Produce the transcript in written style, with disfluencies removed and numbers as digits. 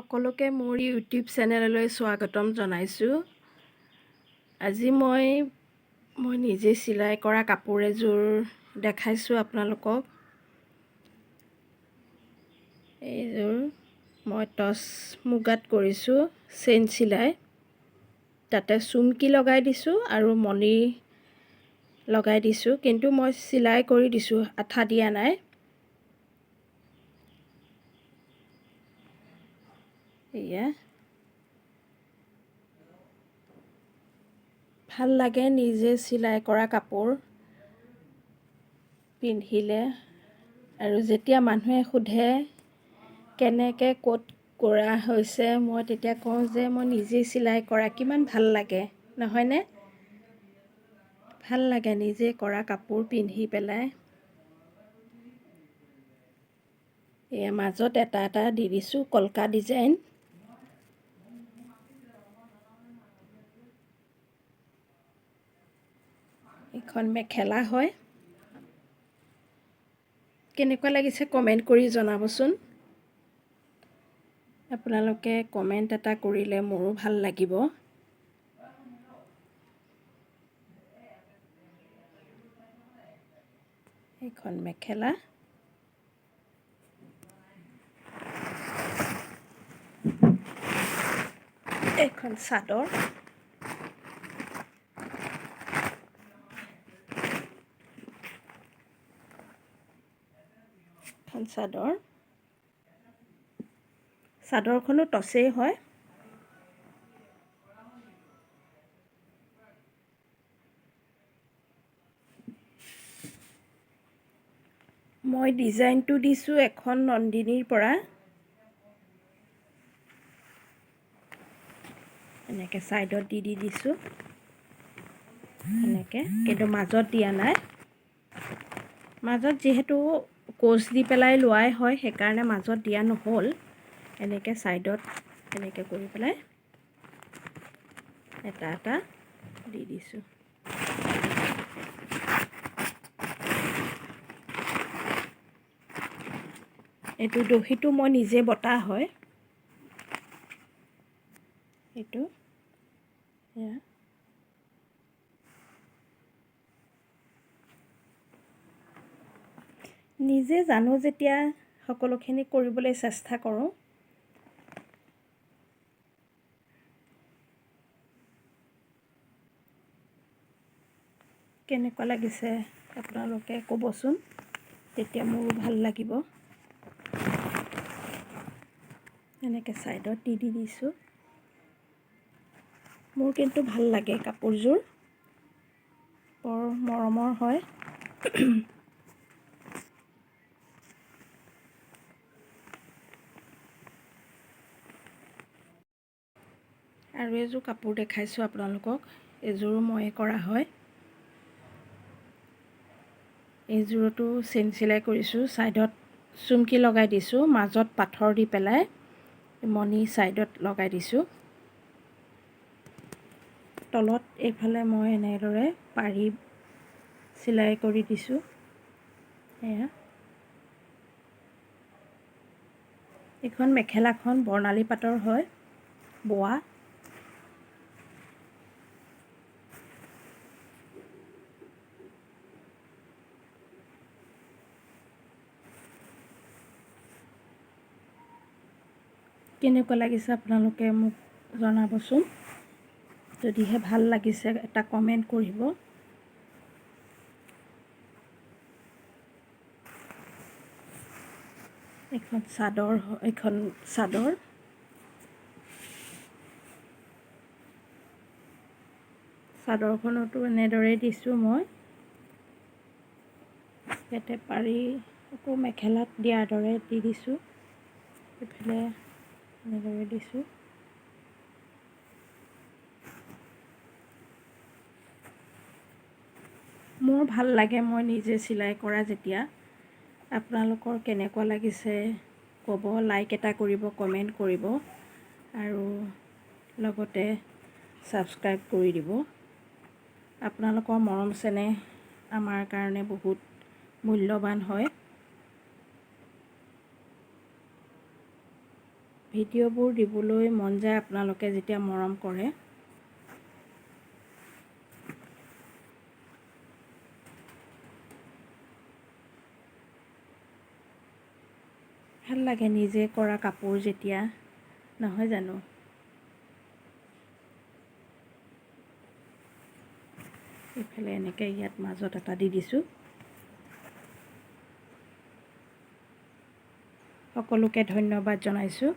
সকলোকে মোৰ ইউটিউব চেনেললৈ স্বাগতম জনাইছোঁ। আজি মই মই নিজে চিলাই কৰা কাপোৰ এযোৰ দেখাইছোঁ আপোনালোকক। এইযোৰ মই টচ মুগাত কৰিছোঁ, চেইন চিলাই। তাতে চুমকি লগাই দিছোঁ আৰু মণি লগাই দিছোঁ, কিন্তু মই চিলাই কৰি দিছোঁ, আঠা দিয়া নাই। এয়া ভাল লাগে নিজে চিলাই কৰা কাপোৰ পিন্ধিলে। আৰু যেতিয়া মানুহে সোধে কেনেকৈ ক'ত কৰা হৈছে, মই তেতিয়া কওঁ যে মই নিজেই চিলাই কৰা। কিমান ভাল লাগে নহয়নে? ভাল লাগে নিজে কৰা কাপোৰ পিন্ধি পেলাই। এয়া মাজত এটা এটা দি দিছোঁ কলকা ডিজাইন। এইখন মেখেলা হয়। কেনেকুৱা লাগিছে কমেণ্ট কৰি জনাবচোন। আপোনালোকে কমেণ্ট এটা কৰিলে মোৰো ভাল লাগিব। এইখন মেখেলা। এইখন চাদৰ। এখন চাদৰ। চাদৰখনো টচেই হয়। মই ডিজাইনটো দিছোঁ এখন নন্দিনীৰ পৰা। এনেকৈ ছাইডত দি দি দিছোঁ এনেকৈ, কিন্তু মাজত দিয়া নাই। মাজত যিহেতু কোচ দি পেলাই লোৱাই হয়, সেইকাৰণে মাজত দিয়া নহ'ল। এনেকৈ ছাইডত এনেকৈ কৰি পেলাই এটা এটা দি দিছোঁ। এইটো দহিটো মই নিজে বটা হয়। এইটো এয়া নিজে জানো যেতিয়া সকলোখিনি কৰিবলৈ চেষ্টা কৰোঁ। কেনেকুৱা লাগিছে আপোনালোকে ক'বচোন, তেতিয়া মোৰো ভাল লাগিব। এনেকৈ ছাইডত দি দি দিছোঁ। মোৰ কিন্তু ভাল লাগে কাপোৰযোৰ, বৰ মৰমৰ হয়। আৰু এযোৰ কাপোৰ দেখাইছোঁ আপোনালোকক, এযোৰো ময়ে কৰা হয়। এইযোৰতো চেইন চিলাই কৰিছোঁ, ছাইডত চুমকি লগাই দিছোঁ, মাজত পাথৰ দি পেলাই মণি ছাইডত লগাই দিছোঁ। তলত এইফালে মই এনেদৰে পাৰি চিলাই কৰি দিছোঁ। এয়া এইখন মেখেলাখন বৰ্ণালী পাটৰ হয় বোৱা। কেনেকুৱা লাগিছে আপোনালোকে মোক জনাবচোন। যদিহে ভাল লাগিছে এটা কমেণ্ট কৰিব। এইখন চাদৰ, এইখন চাদৰ। চাদৰখনতো এনেদৰে দিছোঁ মই, ইয়াতে পাৰি আকৌ মেখেলাত দিয়াৰ দৰে দি দিছোঁ, এইফালে এনেদৰে দিছোঁ। মোৰ ভাল লাগে মই নিজে চিলাই কৰা যেতিয়া। আপোনালোকৰ কেনেকুৱা লাগিছে ক'ব, লাইক এটা কৰিব, কমেণ্ট কৰিব আৰু লগতে ছাবস্ক্ৰাইব কৰি দিব। আপোনালোকৰ মৰম চেনেহ আমাৰ কাৰণে বহুত মূল্যৱান হয়। ভিডিঅ'বোৰ দিবলৈ মন যায় আপোনালোকে যেতিয়া মৰম কৰে। ভাল লাগে নিজে কৰা কাপোৰ যেতিয়া, নহয় জানো? এইফালে এনেকৈ ইয়াত মাজত এটা দি দিছোঁ। সকলোকে ধন্যবাদ জনাইছোঁ।